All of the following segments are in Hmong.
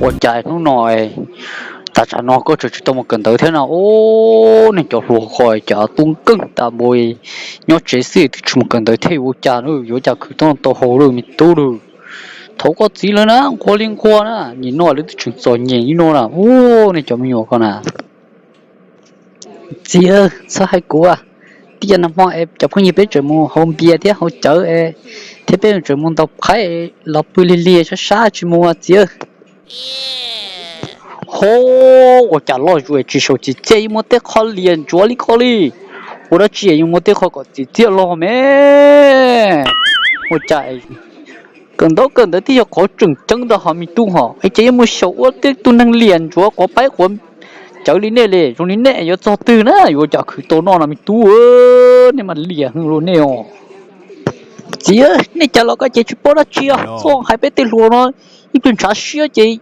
Ua cas hnub no, tav tsam no koj tseem tsis tau mus kawm ntawv thiab no? Ub, nej cov hluas ko cas tu nkeeg tas npaum, nyob tsev xwb twb tsis mus kawm ntawv thiab, yuav ua cas, yuav ua cas khwv tau tau hauv lawm me tub lawm? Thov koj txiv lawv na, nquag li nquag na, nim no lawv twb tseem txom nyem li no na. Ub, nej cov me nyuam ko na. Txiv, txhob hais kuv, tij cov nag hmo es cov phooj ywg peb tseem mus haus npias thiab haus cawv, thiab peb tseem mus ntaus phab los pw lig lig sab sab tsis mus txiv. Ho, ua cas loj zus tsis saum txiv txiaj, yuav muaj tej qho liam ntsuav li ko li. Ua dab tsi yuav muaj tej qho kom txiv txiaj los me? Ua cas kawm ntawv kawm ntawv twb yog qhov tseem ceeb ntag hos me tub hos, es ces yuav mus xyaum ua tej tus neeg liam ntsuav quav paib quav cawv li nej li. Zoo li nej yuav txog twg na, yuav ua cas khwv tau noj no me tub? Nej mas liam heev li nej os. Txiv, nej cas los koj ces tsis paub dab tsi os, txhob hais peb tej hluas no, ib pliag ntshav siab ces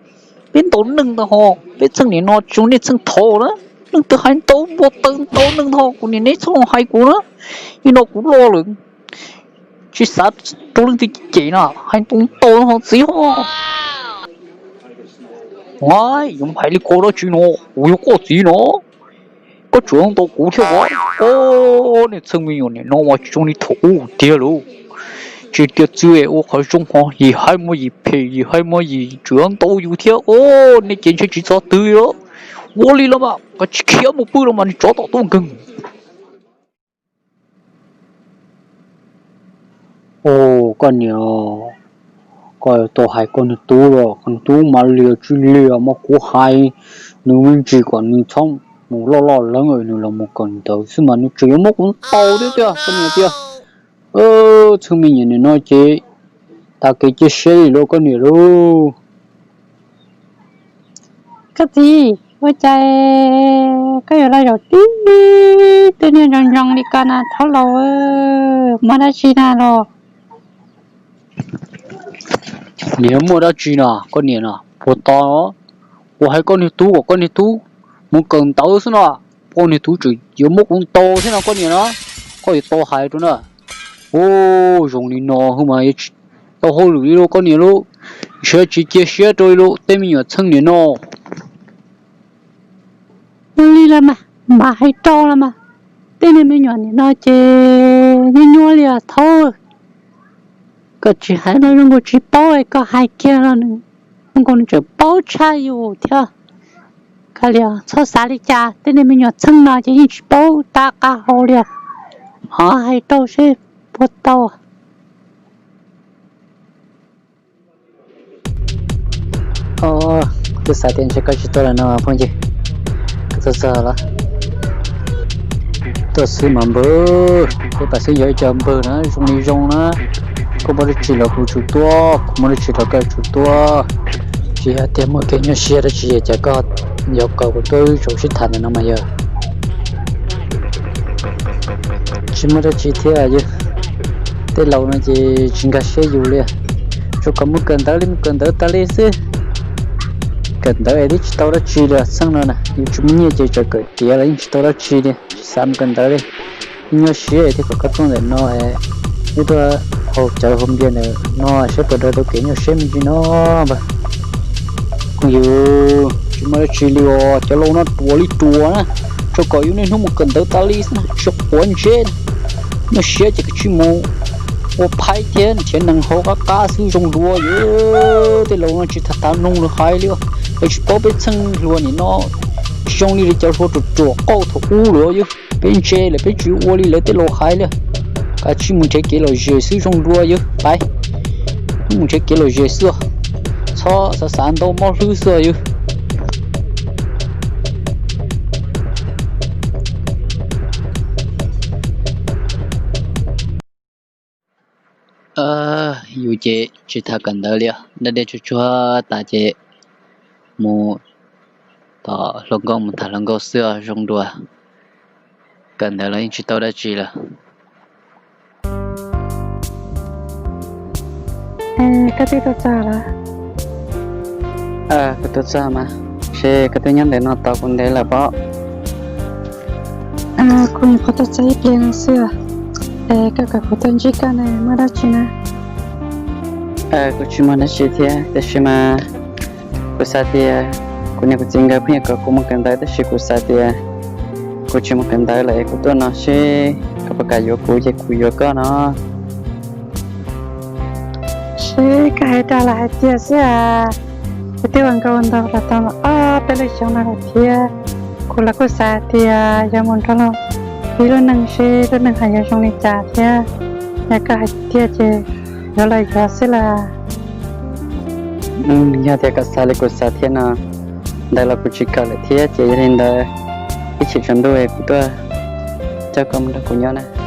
peb ntaus neeg ntag hos, peb txheej nim no tsis zoo nej txheej thaud na. Leej twg hais ntau npua taw ntau neeg ntag, kuv niam neb txhob hais kuv na, nim no kuv loj lawm, tsis xav rau leej twg cem na, hais ntau ntau no txiv hos. Yuav hais li ko dab tsi no, kuv yog koj txiv no, koj tseem ntau kuv thiab os. Os, nej txheej me nyuam nim no mas tsis zoo li thaum ub tiag lauj. Tsis tias txwv es ua qhov zoo ho yim hais muaj yim phem, yim hais muaj yim tseem ntau yus thiab. Os, nej ces ntshe tsis txog twg li os. Ua li los mas koj tsis khiav mus pw los mas nws tsov tom tuaj nkeeg. Os, koj niam, koj tau hais koj niag tub los, koj niag tub mas liam tsis liam mas kuv hais nws me ntsis kom nws txhob mus loj loj leeb, nws los mus kawm ntawv xwb mas nws tseem yuav muab kuv ntaus thiab tiag koj niam tiag. Txheej me nyuam nim no ces tag kev cia siab li lauj koj niam lauj. Koj txiv, ua cas koj yuav los zaum tib tug niag zoo zoo li ko na thaub laus, muaj dab tsi na los? Niag muaj dab tsi no koj niam no, puas tau? Kuv hais koj niag tub kom koj niag tub mus kawm ntawv xwb no, koj niag tub tseem yuav muab kuv ntaus thiab no koj niam no, koj yuav tau hais rau na. Ub, zoo li no mas yuav tsis tau hauj lwm li lauj koj niam lauj, ntshe tsis cia siab rau li lauj tej me nyuam txheej niam no. Ua li los mas, mam hais rau los mas, tej niag me nyuam nim no ces nyuaj nyuaj li os thaub. Koj tsis hais los zoo nkaus tsis paub, koj hais kiag los nws zoo nkaus nws tseem paub tshaj yus thiab. Koj li txhob xav li cas, tej niag me nyuam txheej no ces yeej tsis paub tab qab hau li os. Ho hais rau seb puas tau. Twb xav tias ntshe koj tsis tuaj lawm no phooj ywg, koj tuaj txog los? Tuaj xwb mas npawg, peb pam xwb yog ib co npawg na, zoo li zoo na. Koj muaj dab tsi los kuv tsum tuaj, kuv muaj dab tsi los koj tsum tuaj. Tsis yog tias muaj kev nyuaj siab dab tsi ces koj yuav kom kuv tuaj wb tseem sib tham ntawm no mas yog tsis muaj dab tsi thiab yog. Tej laus no ces tsis nkag siab yus li. Tsuas kom mus kawm ntawv li mus kawm ntawv tas li xwb. Kawm ntawv es twb tsis tau dab tsi li txheej no na, yus tsis muaj nyiaj ces tseem kawm tiav los yeej tsis tau dab tsi li, tsis xav mus kawm ntawv li. Nyuaj siab thiab kom koj tuaj ntawm no, wb tuaj haus cawv haus npias ntawm no saib puas dag tau kev nyuaj siab me ntsis no. Phooj ywg, tsis muaj dab tsi li os, cov laus no ruam li ruam na. Tsuas kom yus niaj hnub mus kawm ntawv tas li xwb na, tsis quav ntsej. Nyuaj siab ces koj tsis mus ua phaib thiab nrhiav nees hauv qab qab xwb zoo dua. Yog tej laus no tsis tham tham mloog lawv hais li, lawv tsis paub peb txheej hluas nim no tsis zoo li lawv cov hluas ruam ruam qauj thaum ub lawm yog. Peb ntse lawm peb tsis ua li lawv tej laus hais li. Kav tsij mus nrhiav kev lom zem xwb zoo dua yog pais. Mus nrhiav kev lom zem xwb, txhob xav xav ntau mob hlwb xwb yog. Yus ces tsis tham kawm ntawv li, daj dej tsuag tsuag tas ces mus tom hluas nkauj mus tham hluas nkauj xwb zoo dua. Kawm ntawv los yeej tsis tau dab tsi lawm. Koj twb tuaj txog los? Kuv tuaj txog mas, ces koj twb nyob ntawm no tos kuv ntev lawm pob. Kuv nyuam qhuav tuaj txog ib pliag no xwb. Koj kom kuv tuaj ntsib koj ne muaj dab tsi na? Kuv tsis muaj dab tsi thiab tiam sis mas Kuv xav tias kuv niam kuv txiv nkawd pheej yuav kom kuv mus kawm ntawv, tab sis kuv xav tias kuv tsis mus kawm ntawv lawm es kuv tuaj no seb koj puas kam yuav kuv ces kuv yuav koj no. Seb koj hais dag los hais tiag xwb as. Kuv twb ua nkauj ua nraug los tau ob peb lub xyoo no lawm thiab. Kuv los kuj xav tias yuav mus nrog luag ib lub neej seb lub neej ho yuav zoo li cas thiab. Yog koj hais tiag ces yuav los yuav xwb las. Yog tias koj xav li kuv xav thiab no, ntawv los kuv tsis kawm lawm thiab ces yog li ntawd ib chim tsaus ntuj kuv tuaj coj koj mus nrog kuv nyob na.